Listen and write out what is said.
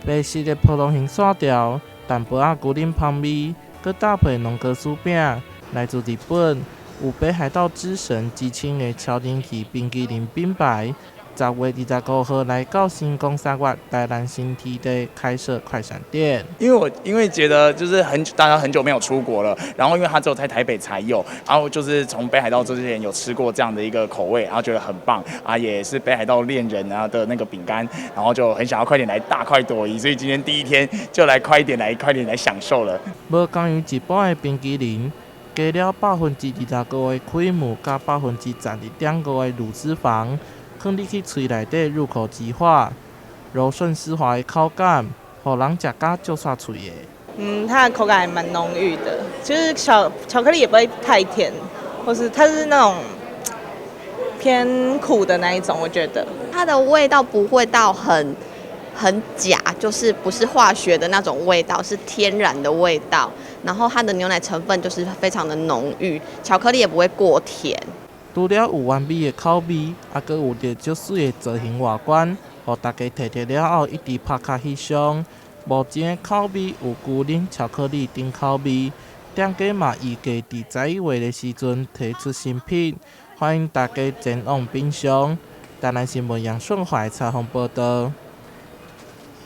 白色的波浪形線條，淡薄仔牛奶香味，閣搭配濃哥酥餅，來自日本有北海道之神之稱的超人氣冰淇淋品牌，10月25號來到新光三越台南新天地開設快閃店。因為我因為覺得就是很大家很久沒有出國了，然後因為它只有在台北才有，然後就是從北海道之前有吃過這樣的一個口味，然後覺得很棒啊，也是北海道戀人啊的那個餅乾，然後就很想要快點來大快朵頤，所以今天第一天就來快一點來快點來享受了。無仝於一般的冰淇淋，加了25%的開姆佮12.5%的乳脂肪，囥入去喙內底入口即化，柔順絲滑的口感，予人食甲足煞喙的。嗯，它的口感還蠻濃郁的，就是巧巧克力也不會太甜，或是它是那種偏苦的那一種，我覺得。它的味道不會到很假，就是不是化學的那種味道，是天然的味道。然後它的牛奶成分就是非常的濃郁，巧克力也不會過甜。除了有完美的口味，猶閣有著足媠的造型外觀，予大家提著了後一直拍卡翕相。目前的口味有牛奶巧克力等口味，店家嘛預計佇11月的時陣推出新品，歡迎大家前往品嚐。台南新聞楊順懷採訪報導。